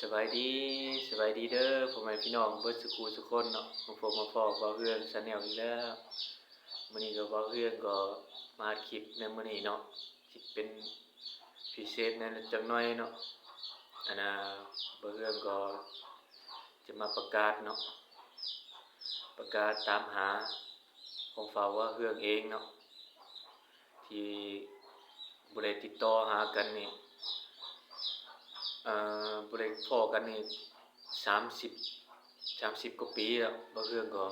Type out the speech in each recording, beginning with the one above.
ສະບາຍດີ ສະບາຍດີເດີພໍ່ແມ່ພີ່ນ້ອງເບິດສູ່ຄູ່ສູ່ຄົນເນາະ ມາພົບມາພໍ້ບ່າວເຮືອງ Channel ອີກແລ້ວ. ມື້ນີ້ກໍບ່າວເຮືອງກໍມາອັດຄລິບໃນມື້ນີ້ເນາະ ຊິເປັນພິເສດແດ່ຈັກໜ້ອຍເນາະ. ອັນນ່າ ບ່າວເຮືອງກໍຈະມາປະກາດເນາະ ປະກາດຕາມຫາຂອງຝາກບ່າວເຮືອງເອງເນາະ ທີ່ບໍ່ໄດ້ຕິດຕໍ່ຫາກັນນີ້ ເອີ ບໍ່ໄດ້ພໍ້ກັນນີ້ສາມສິບ ສາມສິບກວ່າປີແລ້ວ ບ່າວເຮືອງກໍ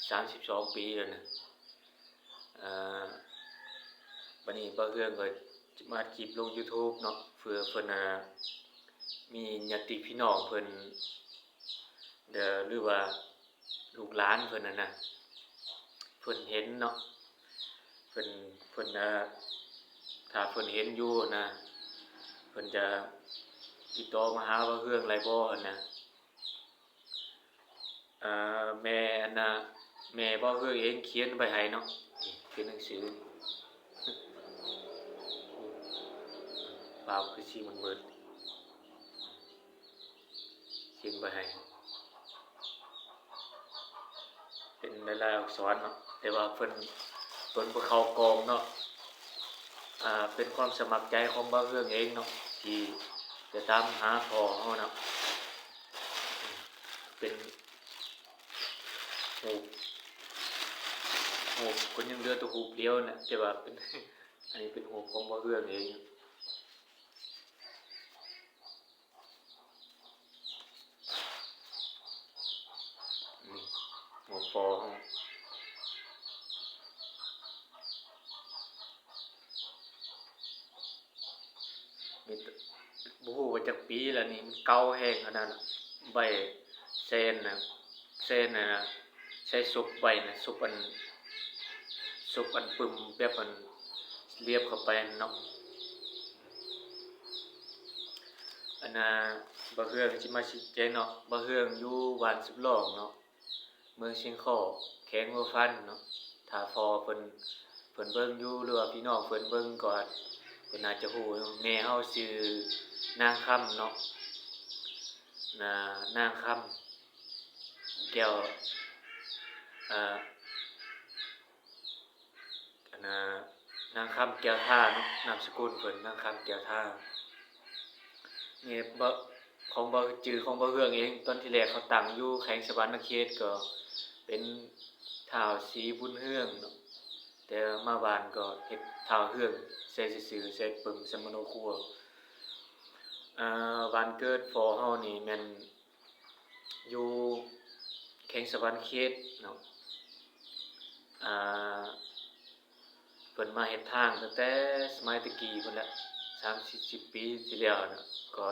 ສາມສິບສອງປີແລ້ວນະ. ເອີ ບັດນີ້ບ່າວເຮືອງກໍຈະມາອັດຄລິບລົງ YouTube ເນາະ ເພື່ອເພິ່ນ ອ່າ ມີຍາດຕິພີ່ນ້ອງເພິ່ນ ເດີ ຫຼືວ່າລູກຫຼານເພິ່ນຫັ້ນນະ ເພິ່ນເຫັນເນາະ ເພິ່ນ ເພິ່ນ ເອີ ຖ້າເພິ່ນເຫັນຢູ່ນະ ເພິ່ນຈະຕິດຕໍ່ມາຫາບ່າວເຮືອງໄດ້ບໍ່ຫັ້ນນະ. ເອີ ແມ່ ອັນນ່າ ແມ່ບ່າວເຮືອງເອງຂຽນໄວ້ໃຫ້ເນາະ ນີ້ເປັນໜັງສື ປາກຄືຊິມືດໆ ຂຽນໄວ້ໃຫ້ ເປັນລາຍໆອັກສອນເນາະ ແຕ່ວ່າເພິ່ນ ເພິ່ນບໍ່ເຂົ້າກ່ອງເນາະ. ອ່າ ເປັນຄວາມສະໝັກໃຈຂອງບ່າວເຮືອງເອງເນາະ ທີ່ຈະຕາມຫາພໍ່ເຮົາເນາະ. ເປັນຮູບ ຮູບ ເພິ່ນຍັງເຫຼືອແຕ່ຮູບດຽວນະ ແຕ່ວ່າເປັນ ອັນນີ້ເປັນຮູບຂອງບ່າວເຮືອງເອງ. ນີ້ ຫົວຂໍ້ເຮົາ ມີແຕ່ ບໍ່ຮູ້ວ່າຈັກປີແລ້ວນີ້ ມັນເກົ່າແຮງຂະໜາດນະ ໄວ້ໃສ່ອັນນະ ໃສ່ອັນນັ້ນນະ ໃສ່ສົບໄວ້ນະ ສົບອັນ ສົບອັນປຶ້ມແບບອັນລຽບເຂົ້າໄປຫັ້ນເນາະ. ອັນນ່າ ບ່າວເຮືອງຊິມາຊີ້ແຈງເນາະ ບ່າວເຮືອງຢູ່ບ້ານສຳລອງເນາະ ເມືອງຊຽງຄໍ້ ແຂວງຫົວພັນເນາະ. ຖ້າພໍ່ເພິ່ນ ເພິ່ນເບິ່ງຢູ່ ຫຼືວ່າພີ່ນ້ອງເພິ່ນເບິ່ງກໍອາດ ເພິ່ນອາດຈະຮູ້ເນາະ. ແມ່ເຮົາຊື່ນາງຄຳເນາະ ນາ ນາງຄຳແກ້ວ ເອີ ອັນນ່າ ນາງຄຳແກ້ວທາເນາະ ນາມສະກຸນເພິ່ນ ນາງຄຳແກ້ວທາ. ນີ້ ຂອງບ່າວ ຊື່ຂອງບ່າວເຮືອງເອງ ຕອນທີແລກເຂົາຕັ້ງຢູ່ແຂວງສະຫວັນນະເຂດ ກໍເປັນທ້າວສີບຸນເຮືອງເນາະ ແຕ່ມາບ້ານກໍເຮັດທ້າວເຮືອງໃສ່ຊື່ໆ ໃສ່ປຶ້ມສຳມະໂນຄົວ. ເອີ ບ້ານເກີດພໍ່ເຮົານີ້ແມ່ນ ຢູ່ແຂວງສະຫວັນນະເຂດເນາະ ອ່າ ເພິ່ນມາເຮັດທາງຕັ້ງແຕ່ສະໄໝແຕ່ກີ້ພຸ້ນແຫຼະ ສາມສີ່ສິບປີທີ່ແລ້ວນະ ກໍ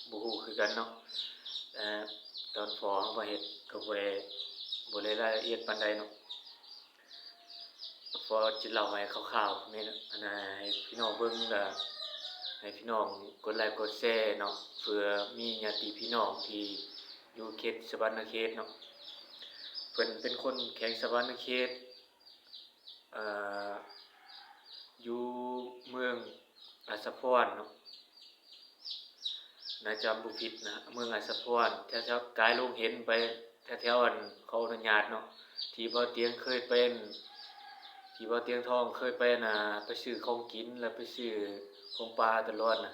ບໍ່ຮູ້ຄືກັນເນາະ. ແຕ່ຕອນພໍ່ເຮົາມາເຮັດກໍບໍ່ໄດ້ ບໍ່ໄດ້ລາຍລະອຽດປານໃດເນາະ. ພໍຈະເລົ່າໃຫ້ຄ່າວໆ ແມ່ນ ອັນ ໃຫ້ພີ່ນ້ອງເບິ່ງ ແລະ ໃຫ້ພີ່ນ້ອງກົດໄລກົດແຊເນາະ ເພື່ອມີຍາດຕິພີ່ນ້ອງທີ່ຢູ່ເຂດສະຫວັນນະເຂດເນາະ. ເພິ່ນເປັນຄົນແຂວງສະຫວັນນະເຂດ ເອີ ຢູ່ເມືອງອາດສະພອນເນາະ. ໜ້າຈະບໍ່ຜິດນະ ເມືອງອາດສະພອນ ແຖວໆກາຍລົງເຫັນໄປ ແຖວໆ ອັນ ຂໍອະນຸຍາດເນາະ ທີ່ບ່າວຕຽງເຄີຍໄປ ທີ່ບ່າວຕຽງທອງເຄີຍໄປ ອັນນ່າ ໄປຊື້ຂອງກິນ ແລ້ວໄປຊື້ຂອງປ່າຕະຫຼອດນະ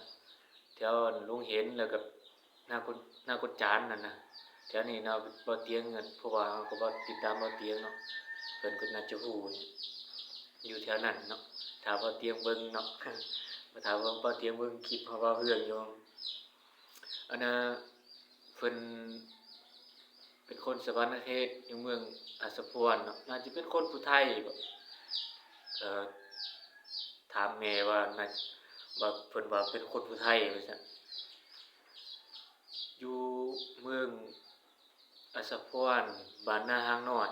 ແຖວ ອັນ ລົງເຫັນ ແລ້ວກໍໜ້າກົດ ໜ້າກົດຈານນັ້ນນະ. ແຖວນີ້ນະ ບ່າວຕຽງ ເພາະວ່າເຮົາກໍບໍ່ຕິດຕາມບ່າວຕຽງເນາະ ເພິ່ນກໍໜ້າຈະຮູ້ ຢູ່ແຖວນັ້ນເນາະ. ຖ້າບ່າວຕຽງເບິ່ງເນາະ ຖ້າວ່າບ່າວຕຽງເບິ່ງຄລິບຂອງບ່າວເຮືອງຢູ່ ອັນນ່າ ເພິ່ນເປັນຄົນສະຫວັນນະເຂດ ຢູ່ເມືອງອາດສະພອນເນາະ ໜ້າຈະເປັນຄົນຜູ້ໄທບໍ ເອີ ຖາມແມ່ວ່າ ວ່າເພິ່ນວ່າເປັນຄົນຜູ້ໄທວ່າຊັ້ນ. ຢູ່ເມືອງ ອາດສະພອນ ບ້ານນາຫາງນ້ອຍ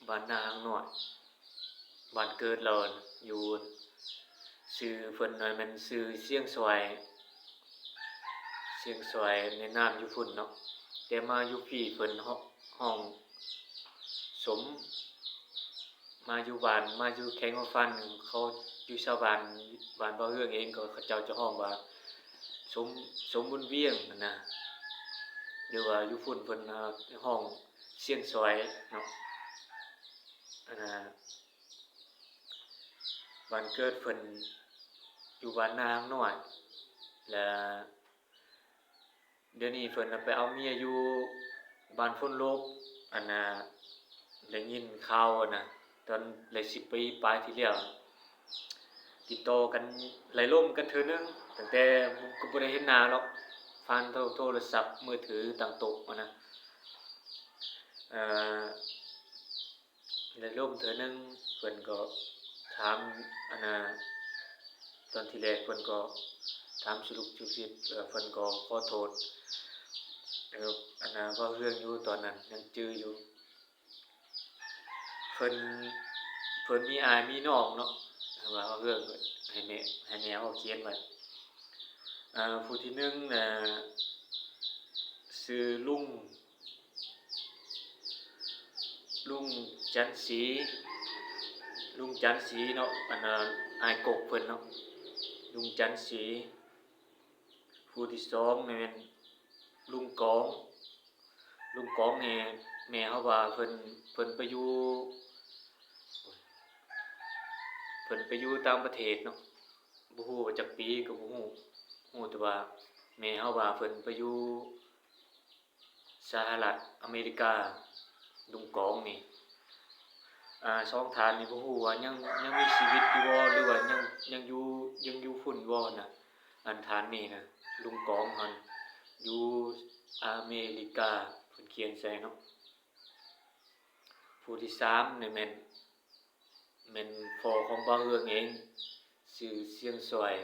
ບ້ານນາຫາງນ້ອຍ ບ້ານເກີດລາວຢູ່ ຊື່ເພິ່ນນັ້ນແມ່ນຊື່ຊຽງສວາຍ ຊຽງສວາຍ ໃນນາມຢູ່ພຸ້ນເນາະ. ແຕ່ມາຢູ່ພີ້ເພິ່ນ ຮ້ອງ ຮ້ອງສົມ ມາຢູ່ບ້ານ ມາຢູ່ແຂວງຫົວພັນ ເຂົາຢູ່ຊາວບ້ານ ບ້ານບ່າວເຮືອງເອງ ກໍເຂົາເຈົ້າຈະຮ້ອງວ່າ ສົມ ສົມບຸນວຽງຫັ້ນນະ. ຫຼືວ່າຢູ່ພຸ້ນເພິ່ນ ເອີ ຮ້ອງຊຽງຊວຍເນາະ. ອັນນ່າ ບ້ານເກີດເພິ່ນຢູ່ບ້ານນາຮັກນ້ອຍ ແລະ ດຽວນີ້ເພິ່ນໄປເອົາເມຍຢູ່ບ້ານຝົນລົກ. ອັນນ່າ ໄດ້ຍິນຂ່າວ ອັນນ່າ ຕອນໄດ້ສິບປີປາຍທີ່ແລ້ວ ຕິດຕໍ່ກັນ ໄດ້ລົມກັນເທື່ອໜຶ່ງ ຕັ້ງແຕ່ ກໍບໍ່ໄດ້ເຫັນໜ້າດອກ ຜ່ານໂທ ໂທລະສັບມືຖືຕັ້ງໂຕະຫັ້ນນະ. ເອີ ໄດ້ລົມເທື່ອໜຶ່ງ ເພິ່ນກໍຖາມ ອັນນ່າ ຕອນທີແລກເພິ່ນກໍຖາມສຸລຸກສຸດິບ ເອີ ເພິ່ນກໍຂໍໂທດ ເອີ ອັນນ່າ ເວົ້າເລື່ອງຢູ່ຕອນນັ້ນ ຍັງຈື່ຢູ່. ເພິ່ນ ເພິ່ນມີອ້າຍມີນ້ອງເນາະ ວ່າເລື່ອງໃຫ້ແມ່ ໃຫ້ແມ່ເຮົາຂຽນໄວ້. ເອີ ຜູ້ທີໜຶ່ງນະ ຊື່ລຸງ ລຸງຈັນສີ ລຸງຈັນສີເນາະ ອັນນ່າ ອ້າຍກົກເພິ່ນເນາະ ລຸງຈັນສີ. ຜູ້ທີສອງນີ້ແມ່ນລຸງກອງ ລຸງກອງນີ້ແມ່ເຮົາວ່າເພິ່ນ ເພິ່ນໄປຢູ່ ເພິ່ນໄປຢູ່ຕ່າງປະເທດເນາະ ບໍ່ຮູ້ວ່າຈັກປີກໍບໍ່ຮູ້ ຮູ້ແຕ່ວ່າແມ່ເຮົາວ່າເພິ່ນໄປຢູ່ສະຫະລັດອາເມລິກາ ລຸງກອງນີ້. ອາ ສອງທ່ານນີ້ບໍ່ຮູ້ວ່າຍັງ ຍັງມີຊີວິດຢູ່ບໍ່ ຫຼືວ່າຍັງ ຍັງຢູ່ ຍັງຢູ່ພຸ້ນບໍ່ນະ. ອັນທ່ານນີ້ນະ ລຸງກອງຫັ້ນຢູ່ອາເມລິກາ ເພິ່ນຂຽນໃສ່ເນາະ. ຜູ້ທີສາມນີ້ແມ່ນ ແມ່ນພໍ່ຂອງບ່າວເຮືອງເອງ ຊື່ຊຽງຊວຍ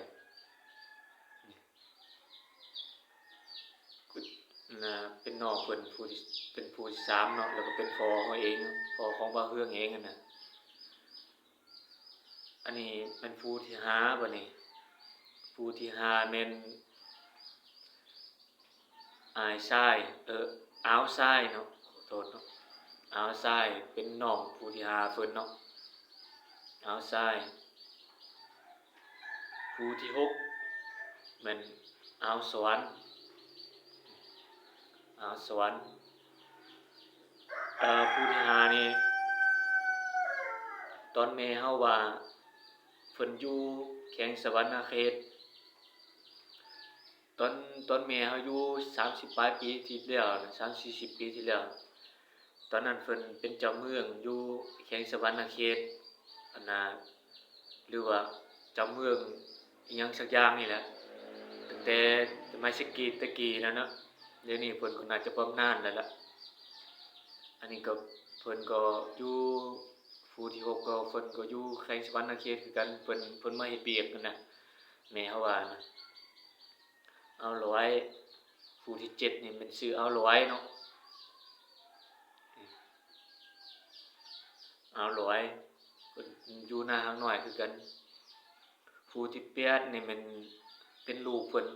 ນະ ເປັນນ້ອງເພິ່ນຜູ້ທີ່ ເປັນຜູ້ທີສາມເນາະ ແລ້ວກໍເປັນພໍ່ເຮົາເອງ ພໍ່ຂອງບ່າວເຮືອງເອງຫັ້ນນະ. ອັນນີ້ແມ່ນຜູ້ທີຫ້າ ບາດນີ້ ຜູ້ທີຫ້າແມ່ນ ອ້າຍຊາຍ ເອີ ອາວຊາຍເນາະ ຂໍໂທດເນາະ ອາວຊາຍ ເປັນນ້ອງຜູ້ທີຫ້າເພິ່ນເນາະ ອາວຊາຍ. ຜູ້ທີຫົກແມ່ນອາວສະຫວັນ ອາວສະຫວັນ. ເອີ ຜູ້ທີຫ້ານີ້ ຕອນແມ່ເຮົາວ່າເພິ່ນຢູ່ແຂວງສະຫວັນນະເຂດ ຕອນ ຕອນແມ່ເຮົາຢູ່ສາມສິບປາຍປີທີ່ແລ້ວ ສາມສີ່ສິບປີທີ່ແລ້ວ ຕອນນັ້ນເພິ່ນເປັນເຈົ້າເມືອງຢູ່ແຂວງສະຫວັນນະເຂດ ອັນນ່າ ຫຼືວ່າເຈົ້າເມືອງອີ່ຫຍັງສັກຢ່າງນີ້ແຫຼະ ຕັ້ງແຕ່ສະໄໝສະກີແຕ່ກີ້ນັ້ນນະ. ດຽວນີ້ເພິ່ນກໍໜ້າຈະບຳນານແລ້ວລະ. ອັນນີ້ກໍ ເພິ່ນກໍຢູ່ ຜູ້ທີຫົກກໍ ເພິ່ນກໍຢູ່ແຂວງສະຫວັນນະເຂດຄືກັນ ເພິ່ນ ເພິ່ນມາເຮັດວຽກຫັ້ນນະ ແມ່ເຮົາວ່ານະ. ອາວຫຼວຍ ຜູ້ທີເຈັດນີ້ແມ່ນຊື່ອາວຫຼວຍເນາະ ອາວຫຼວຍ ເພິ່ນຢູ່ນາຮັກນ້ອຍຄືກັນ. ຜູ້ທີແປດນີ້ແມ່ນເປັນລູກເພິ່ນ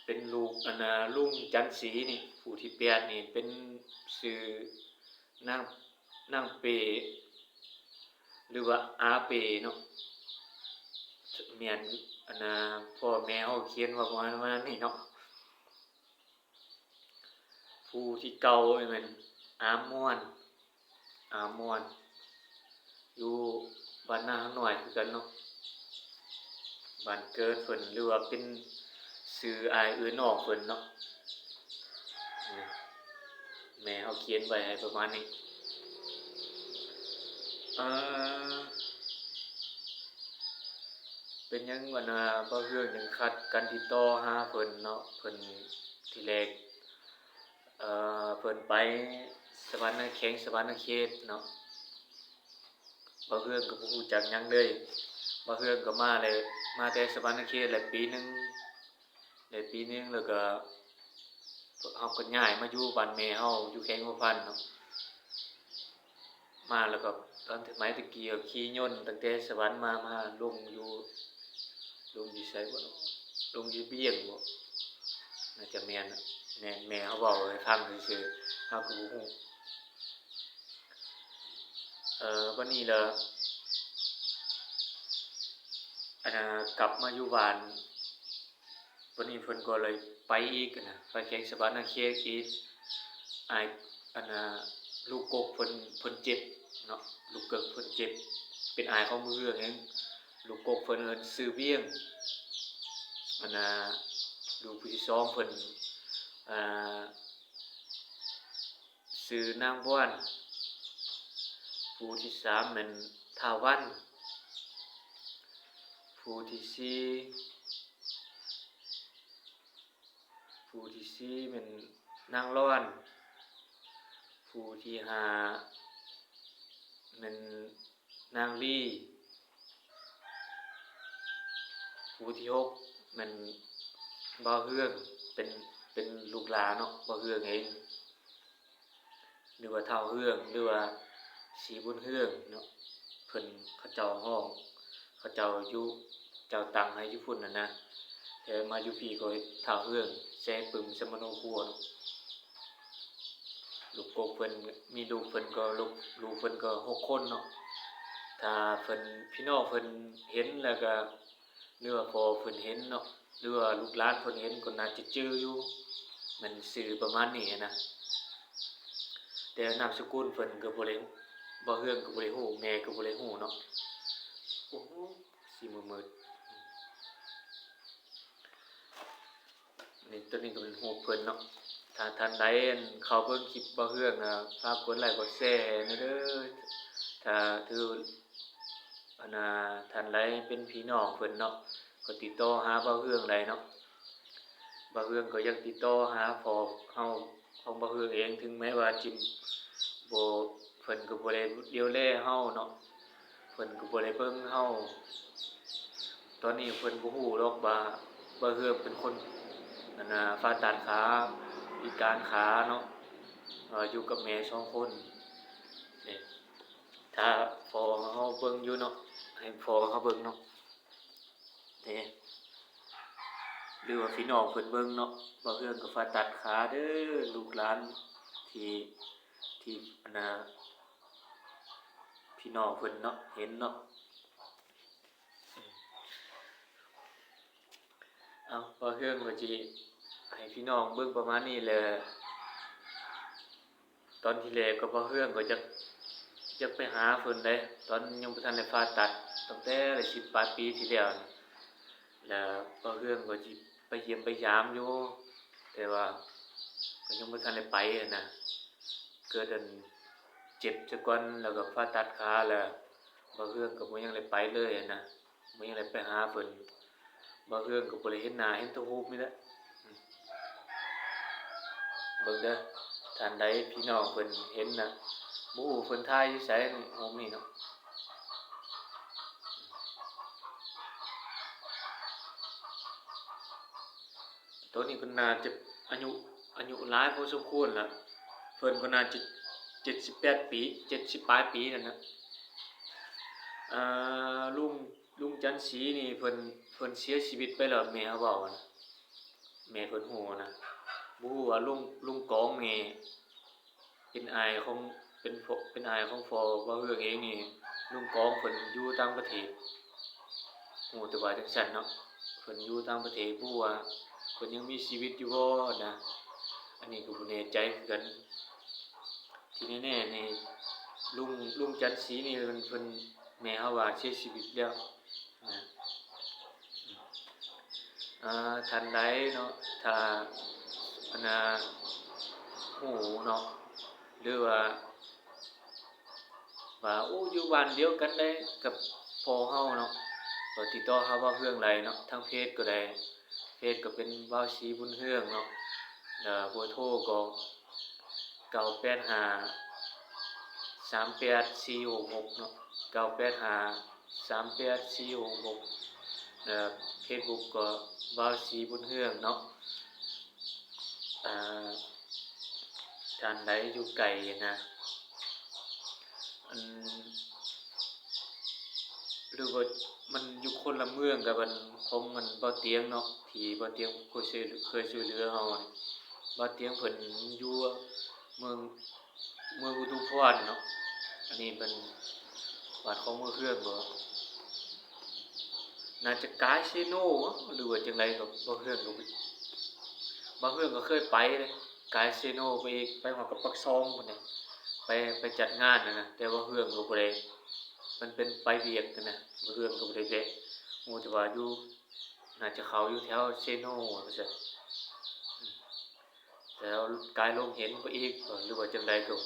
ເປັນລູກ ອັນນ່າ ລຸງຈັນສີນີ້. ຜູ້ທີແປດນີ້ເປັນຊື່ນາງ ນາງເປ ຫຼືວ່າອາເປເນາະ ແມ່ນ ອັນນ່າ ພໍ່ແມ່ເຮົາຂຽນວ່າປະມານ ປະມານນີ້ເນາະ. ຜູ້ທີເກົ້າແມ່ນອາມ່ວນ ອາມ່ວນ ຢູ່ບ້ານນານ້ອຍຄືກັນເນາະ ບ້ານເກີດເພິ່ນ ຫຼືວ່າເປັນຊື່ອ້າຍເອື້ອຍນ້ອງເພິ່ນເນາະ. ແມ່ເຮົາຂຽນໄວ້ໃຫ້ປະມານນີ້. ເອີ ເປັນຫຍັງ ອັນນ່າ ບ່າວເຮືອງຈຶ່ງຂັດກັນຕິດຕໍ່ຫາເພິ່ນເນາະ ເພິ່ນ ທີແລກ ເອີ ເພິ່ນໄປສະຫວັນນະ ແຂວງສະຫວັນນະເຂດເນາະ ບ່າວເຮືອງກໍບໍ່ຮູ້ຈັກຫຍັງເລີຍ. ບ່າວເຮືອງກໍມາແລ້ວ ມາແຕ່ສະຫວັນນະເຂດແລ້ວປີໜຶ່ງ ໄດ້ປີໜຶ່ງ ແລ້ວກໍເຮົາກໍຍ້າຍມາຢູ່ບ້ານແມ່ເຮົາຢູ່ແຂວງຫົວພັນເນາະ. ມາແລ້ວກໍຕອນສະໄໝແຕ່ກີ້ກໍຂີ່ຍົນຕັ້ງແຕ່ສະຫວັນມາ ມາລົງຢູ່ ລົງຢູ່ໃສບໍ່ເນາະ ລົງຢູ່ວຽງບໍ່ ໜ້າຈະແມ່ນນະ ແມ່ນ ແມ່ເຮົາເວົ້າໃຫ້ຟັງຊື່ໆ ເຮົາກໍບໍ່ຮູ້. ເອີ ບັດນີ້ລະ ອັນນ່າ ກັບມາຢູ່ບ້ານ ບັດນີ້ເພິ່ນກໍເລີຍໄປອີກຫັ້ນນະ ໄປແຂວງສະຫວັນນະເຂດອີກ. ອ້າຍ ອັນນ່າ ລູກກົກເພິ່ນ ເພິ່ນເຈັບເນາະ ລູກເກີກເພິ່ນເຈັບ ເປັນອ້າຍຂອງພໍ່ເຮືອງເອງ. ລູກກົກເພິ່ນເອີ້ນຊື່ວຽງ ອັນນ່າ ລູກຜູ້ທີສອງເພິ່ນ ອ່າ ຊື່ນາງບວນ, ຜູ້ທີສາມແມ່ນທ້າວວັນ, ຜູ້ທີສີ່ ຜູ້ທີສີ່ແມ່ນນາງລອນ, ຜູ້ທີຫ້າແມ່ນນາງລີ, ຜູ້ທີຫົກແມ່ນບ່າວເຮືອງ ເປັນ ເປັນລູກຫຼານເນາະ ບ່າວເຮືອງເອງ ຫຼືວ່າທ້າວເຮືອງ ຫຼືວ່າສີບຸນເຮືອງເນາະ. ເພິ່ນ ເຂົາເຈົ້າຮ້ອງ ເຂົາເຈົ້າຢູ່ ເຈົ້າຕັ້ງໃຫ້ຢູ່ພຸ້ນຫັ້ນນະ ແຕ່ມາຢູ່ພີ້ກໍເຮັດທ້າວເຮືອງແຊປຶມສະມະໂນຄົວເນາະ. ລູກກົກເພິ່ນ ມີລູກເພິ່ນກໍ ລູກ ລູກເພິ່ນກໍຫົກຄົນເນາະ. ຖ້າເພິ່ນ ພີ່ນ້ອງເພິ່ນເຫັນແລ້ວກໍ ຫຼືວ່າພໍ່ເພິ່ນເຫັນເນາະ ຫຼືວ່າລູກຫຼານເພິ່ນເຫັນກໍໜ້າຈະຈື່ຢູ່ ແມ່ນຊື່ປະມານນີ້ນະ. ແຕ່ນາມສະກຸນເພິ່ນກໍບໍ່ໄດ້ ບ່າວເຮືອງກໍບໍ່ໄດ້ຮູ້ ແມ່ກໍບໍ່ໄດ້ຮູ້ເນາະ. ໂອ້ໂຫ ຊິມືດໆ. ນີ້ ໂຕນີ້ກໍເປັນຮູບເພິ່ນເນາະ. ຖ້າທ່ານໃດ ອັນ ເຂົ້າເບິ່ງຄລິບບ່າວເຮືອງນະ ຝາກກົດໄລກົດແຊໃຫ້ແດ່ເດີ. ຖ້າຖື ອັນນ່າ ທ່ານໃດເປັນພີ່ນ້ອງເພິ່ນເນາະ ກໍຕິດຕໍ່ຫາບ່າວເຮືອງໄດ້ເນາະ. ບ່າວເຮືອງກໍຢາກຕິດຕໍ່ຫາພໍ່ເຮົາຂອງບ່າວເຮືອງເອງ ເຖິງແມ້ວ່າຈິມບໍ່ ເພິ່ນກໍບໍ່ໄດ້ຫຼຽວແລເຮົາເນາະ ເພິ່ນກໍບໍ່ໄດ້ເບິ່ງເຮົາ. ຕອນນີ້ເພິ່ນບໍ່ຮູ້ດອກວ່າບ່າວເຮືອງເປັນຄົນ ອັນນ່າ ຜ່າຕັດຂາ ພິການຂາເນາະ ເອີ ຢູ່ກັບແມ່ສອງຄົນ. ນີ້ ຖ້າພໍ່ເຮົາເບິ່ງຢູ່ເນາະ ໃຫ້ພໍ່ເຮົາເບິ່ງເນາະ ເດ້ ຫຼືວ່າພີ່ນ້ອງເພິ່ນເບິ່ງເນາະ ບ່າວເຮືອງກໍຜ່າຕັດຂາເດີ ລູກຫຼານທີ່ ທີ່ ອັນນ່າ ພີ່ນ້ອງເພິ່ນເນາະ ເຫັນເນາະ. ເອົາ ບ່າວເຮືອງກໍຊິໃຫ້ພີ່ນ້ອງເບິ່ງປະມານນີ້ແຫຼະ. ຕອນທີແລກກໍບ່າວເຮືອງກໍຢາກ ຢາກໄປຫາເພິ່ນເດ້ ຕອນຍັງບໍ່ທັນໄດ້ຜ່າຕັດ ຕັ້ງແຕ່ສິບປາຍປີທີ່ແລ້ວນະ ແລ້ວບ່າວເຮືອງກໍຊິໄປຢ້ຽມໄປຢາມຢູ່ ແຕ່ວ່າກໍຍັງບໍ່ທັນໄດ້ໄປຫັ້ນນະ. ເກີດອັນເຈັບຊະກ່ອນ ແລ້ວກໍຜ່າຕັດຂາ ແລ້ວບ່າວເຮືອງກໍບໍ່ຍັງໄດ້ໄປເລີຍຫັ້ນນະ ບໍ່ຍັງໄດ້ໄປຫາເພິ່ນ. ບ່າວເຮືອງກໍບໍ່ໄດ້ເຫັນໜ້າ ເຫັນແຕ່ຮູບນີ້ແຫຼະ. ເບິ່ງເດີ ທ່ານໃດພີ່ນ້ອງເພິ່ນເຫັນນະ ບໍ່ຮູ້ເພິ່ນຖ່າຍຢູ່ໃສຮູບນີ້ເນາະ. ໂຕນີ້ກໍໜ້າຈະອາຍຸ ອາຍຸຫຼາຍພໍສົມຄວນລະ ເພິ່ນກໍໜ້າຈະເຈັດສິບແປດປີ ເຈັດສິບປາຍປີນັ້ນນະ. ເອີ ລຸງ ລຸງຈັນສີນີ້ເພິ່ນ ເພິ່ນເສຍຊີວິດໄປແລ້ວ ແມ່ເຮົາເວົ້ານະ ແມ່ເພິ່ນຮູ້ນະ. ບໍ່ຮູ້ວ່າລຸງ ລຸງກອງນີ້ ເປັນອ້າຍຂອງ ເປັນພໍ່ ເປັນອ້າຍຂອງພໍ່ບ່າວເຮືອງເອງນີ້ ລຸງກອງເພິ່ນຢູ່ຕ່າງປະເທດ ຮູ້ແຕ່ວ່າຈັ່ງຊັ້ນເນາະ ເພິ່ນຢູ່ຕ່າງປະເທດ ບໍ່ຮູ້ວ່າເພິ່ນຍັງມີຊີວິດຢູ່ບໍ່ນະ ອັນນີ້ກໍບໍ່ແນ່ໃຈຄືກັນ. ທີ່ແນ່ໆນີ້ ລຸງ ລຸງຈັນສີນີ້ເພິ່ນ ເພິ່ນ ແມ່ເຮົາວ່າເສຍຊີວິດແລ້ວນະ. ອ່າ ທ່ານໃດເນາະ ຖ້າ ອັນນ່າ ຮູ້ເນາະ ຫຼືວ່າ ວ່າ ໂອ້ ຢູ່ບ້ານດຽວກັນໄດ້ກັບພໍ່ເຮົາເນາະ ກໍຕິດຕໍ່ຫາບ່າວເຮືອງໄດ້ເນາະ ທາງເຟສກໍໄດ້ ເຟສກໍເປັນບ່າວສີບຸນເຮືອງເນາະ ແລ້ວເບີໂທກໍ ເກົ້າແປດຫ້າ ສາມແປດສີ່ຫົກຫົກເນາະ ເກົ້າແປດຫ້າ ສາມແປດສີ່ຫົກຫົກ ແລ້ວເຟສບຸກກໍບ່າວສີບຸນເຮືອງເນາະ. ອ່າ ທ່ານໃດຢູ່ໄກນະ ອັນ ຫຼືວ່າມັນຢູ່ຄົນລະເມືອງກັບອັນຂອງອັນບ່າວຕຽງເນາະ ທີ່ບ່າວຕຽງເຄີຍຊ່ວຍ ເຄີຍຊ່ວຍເຫຼືອເຮົາ. ບ່າວຕຽງເພິ່ນຢູ່ເມືອງ ເມືອງອຸທຸມພອນເນາະ ອັນນີ້ເປັນວັດຂອງເມືອງເຮືອງບໍ? ໜ້າຈະກາຍເຊໂນ ຫຼືວ່າຈັ່ງໃດ ກໍບໍ່ເຮືອງກໍ ບໍ່ເຮືອງກໍເຄີຍໄປເດ້ ກາຍເຊໂນໄປອີກ ໄປຮອດກັບປາກຊ່ອງພຸ້ນເດ້ ໄປ ໄປຈັດງານຫັ້ນນະ ແຕ່ວ່າເຮືອງກໍບໍ່ໄດ້ ມັນເປັນໄປວຽກຫັ້ນນະ ເຮືອງກໍບໍ່ໄດ້ແວະ ຮູ້ແຕ່ວ່າຢູ່ ໜ້າຈະເຂົ້າຢູ່ແຖວເຊໂນວ່າຊັ້ນ ແຖວກາຍລົງເຫັນໄປອີກ ຫຼືວ່າຈັ່ງໃດກໍ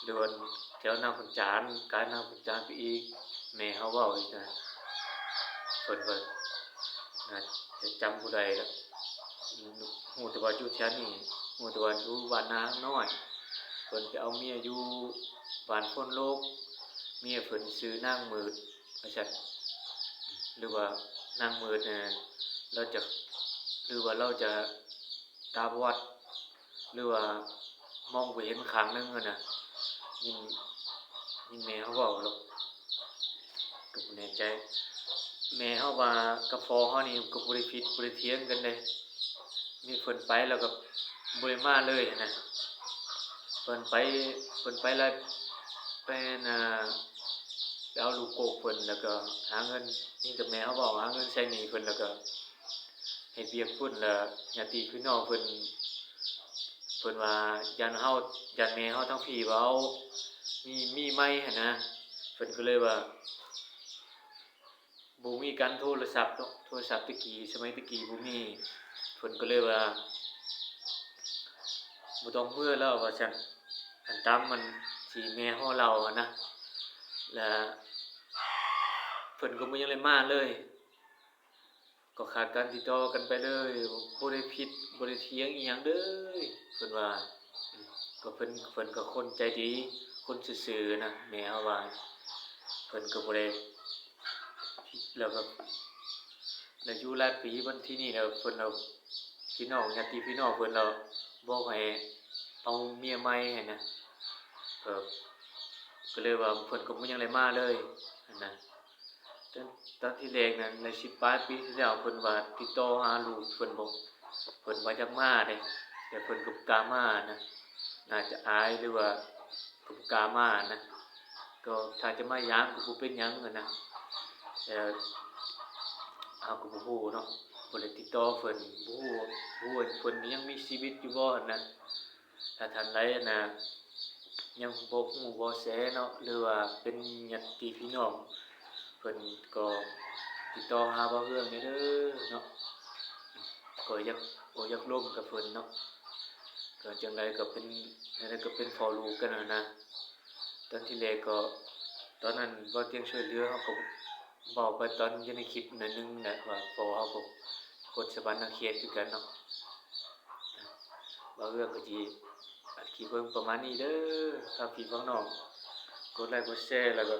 ຫຼືວ່າແຖວນາຂຸນຈານ ກາຍນາຂຸນຈານໄປອີກ ແມ່ເຮົາເວົ້າອີກນະ ເພິ່ນ ເພິ່ນ ນາຈະຈຳບໍ່ໄດ້ລະ ຮູ້ແຕ່ວ່າຢູ່ແຖວນີ້ ຮູ້ແຕ່ວ່າຢູ່ບ້ານນານ້ອຍ ເພິ່ນໄປເອົາເມຍຢູ່ບ້ານໂພນໂລກ ເມຍເພິ່ນຊື່ນາງມືດ ວ່າຊັ້ນ ຫຼືວ່ານາງມືດນະ ລາວຈະ ຫຼືວ່າລາວຈະຕາບອດ ຫຼືວ່າມອງບໍ່ເຫັນຂ້າງໜຶ່ງຫັ້ນນະ ຍິນ ຍິນແມ່ເຮົາເວົ້າດອກ ກໍບໍ່ແນ່ໃຈ ແມ່ເຮົາວ່າກັບພໍ່ເຮົານີ້ກໍບໍ່ໄດ້ຜິດບໍ່ໄດ້ຖຽງກັນເດ້ ມີເພິ່ນໄປແລ້ວກໍບໍ່ໄດ້ມາເລີຍຫັ້ນນະ ເພິ່ນໄປ ເພິ່ນໄປແລ້ວ ໄປ ອັນນ່າ ໄປເອົາລູກກົກເພິ່ນ ແລ້ວກໍຫາເງິນ ຍິນແຕ່ແມ່ເຮົາເວົ້າ ຫາເງິນໃຊ້ໜີ້ເພິ່ນ ແລ້ວກໍເຮັດວຽກພຸ້ນ ແລ້ວຍາດຕິພີ່ນ້ອງເພິ່ນ ເພິ່ນວ່າຢ້ານເຮົາ ຢ້ານແມ່ເຮົາທາງພີ້ວ່າເອົາ ມີ ມີໃໝຫັ້ນນະ ເພິ່ນກໍເລີຍວ່າ ບໍ່ມີການໂທລະສັບເນາະ ໂທລະສັບແຕ່ກີ້ ສະໄໝແຕ່ກີ້ບໍ່ມີ ເພິ່ນກໍເລີຍວ່າ ບໍ່ຕ້ອງເມືອແລ້ວວ່າຊັ້ນ ອັນຕາມມັນທີ່ແມ່ເຮົາເລົ່າຫັ້ນນະ ແລະ ເພິ່ນກໍບໍ່ຍັງໄດ້ມາເລີຍ ກໍຂາດການຕິດຕໍ່ກັນໄປເລີຍ ບໍ່ໄດ້ຜິດບໍ່ໄດ້ຖຽງອີ່ຫຍັງເລີຍ ເພິ່ນວ່າ ກໍເພິ່ນ ເພິ່ນກໍຄົນໃຈດີ ຄົນຊື່ໆນະ ແມ່ເຮົາວ່າ ເພິ່ນກໍບໍ່ໄດ້ ແລ້ວກໍ ແລ້ວຢູ່ຫຼາຍປີ ບັດທີນີ້ແລ້ວເພິ່ນລະ ພີ່ນ້ອງ ຍາດຕິພີ່ນ້ອງເພິ່ນລະບໍ່ໃຫ້ເອົາເມຍໃໝ່ຫັ້ນນະ ກໍ ກໍເລີຍວ່າເພິ່ນກໍບໍ່ຍັງໄດ້ມາເລີຍຫັ້ນນະ ຕອນ ຕອນທີແລກນັ້ນ ຫຼາຍສິບປາຍປີທີ່ແລ້ວ ເພິ່ນວ່າຕິດຕໍ່ຫາລູກເພິ່ນບໍ່ ເພິ່ນວ່າຢາກມາເດ້ ແຕ່ເພິ່ນກໍບໍ່ກ້າມານະ ໜ້າຈະອາຍ ຫຼືວ່າ ກໍບໍ່ກ້າມານະ ກໍຖ້າຈະມາຢາມກໍບໍ່ເປັນຫຍັງຫັ້ນນະ ແຕ່ເຮົາກໍບໍ່ຮູ້ເນາະ ບໍ່ໄດ້ຕິດຕໍ່ເພິ່ນ ບໍ່ຮູ້ ບໍ່ຮູ້ວ່າເພິ່ນຍັງມີຊີວິດຢູ່ບໍ່ຫັ້ນນະ ຖ້າທ່ານໃດຫັ້ນນະ ຍັງບໍ່ຮູ້ເບາະແສເນາະ ຫຼືວ່າເປັນຍາດຕິພີ່ນ້ອງ ເພິ່ນກໍຕິດຕໍ່ຫາບ່າວເຮືອງແດ່ເດີເນາະ ກໍຢາກ ໂອ ຢາກລົມກັບເພິ່ນເນາະ ກໍຈັ່ງໃດກໍເປັນ ຈັ່ງໃດກໍເປັນພໍ່ລູກກັນຫັ້ນນະ ຕອນທີແລກກໍ ຕອນນັ້ນບໍ່ຕຽງຊ່ວຍເຫຼືອ ເຮົາກໍເວົ້າໄປຕອນຢູ່ໃນຄລິບໜ້ອຍໜຶ່ງແຫຼະວ່າ ພໍ່ເຮົາກໍຄົນສະຫວັນນະເຂດຄືກັນເນາະ ບ່າວເຮືອງກໍຊິອັດຄລິບເບິ່ງປະມານນີ້ເດີ ຝາກພີ່ຝາກນ້ອງ ກົດໄລກົດແຊ ແລ້ວກໍ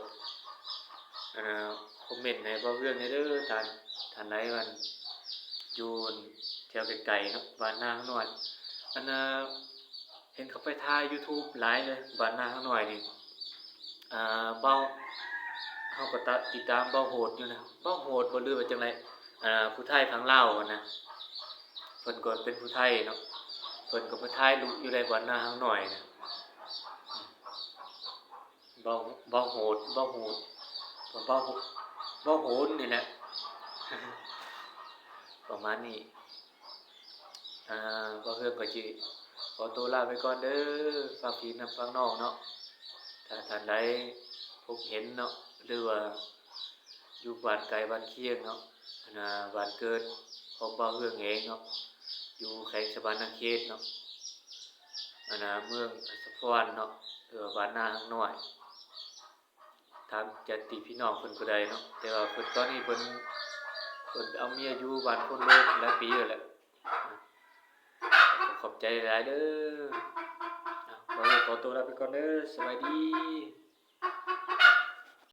ອັນນ່າ ຄອມເມັນໃຫ້ບ່າວເຮືອງແດ່ເດີ ທ່ານ ທ່ານໃດ ອັນ ຢູ່ແຖວໄກໆເນາະ ບ້ານນານ້ອຍ ອັນນ່າ ເຫັນເຂົາໄປຖ່າຍຢູທູບຫຼາຍເລີຍ ບ້ານນານ້ອຍນີ້ ອ່າ ບ່າວ ເຮົາກໍຕາ ຕິດຕາມບ່າວໂຫດຢູ່ນະ ບ່າວໂຫດບໍ່ ຫຼືວ່າຈັ່ງໃດ ອ່າ ຜູ້ໄທຝັ່ງລາວຫັ້ນນະ ເພິ່ນກໍເປັນຜູ້ໄທເນາະ ເພິ່ນກໍໄປຖ່າຍຮູບຢູ່ໃນບ້ານນານ້ອຍນະ ເວົ້າ ເວົ້າໂຫດ ເວົ້າໂຫດ ເວົ້າ ເວົ້າໂຫນນີ້ແຫຼະ ປະມານນີ້ ອ່າ ບ່າວເຮືອງກໍຊິຂໍໂຕລາໄປກ່ອນເດີ ຝາກພີ່ນຳຝາກນ້ອງເນາະ ຖ້າທ່ານໃດພົບເຫັນເນາະ ຫຼືວ່າຢູ່ບ້ານໃກ້ບ້ານຄຽງເນາະ ອັນນ່າ ບ້ານເກີດຂອງບ່າວເຮືອງເອງເນາະ ຢູ່ແຂວງສະຫວັນນະເຂດເນາະ ອັນນ່າ ເມືອງອັດສະພອນເນາະ ຫຼືວ່າບ້ານນາຮັກນ້ອຍ ຖາມຍາດຕິພີ່ນ້ອງເພິ່ນກໍໄດ້ເນາະ ແຕ່ວ່າເພິ່ນ ຕອນນີ້ເພິ່ນ ເພິ່ນໄປເອົາເມຍຢູ່ບ້ານໂພນໂລກຫຼາຍປີແລ້ວແຫຼະ ຂໍຂອບໃຈຫຼາຍໆເດີ ອ່າ ບ່າວເຮືອງຂໍໂຕລາໄປກ່ອນເດີ ສະບາຍດີ.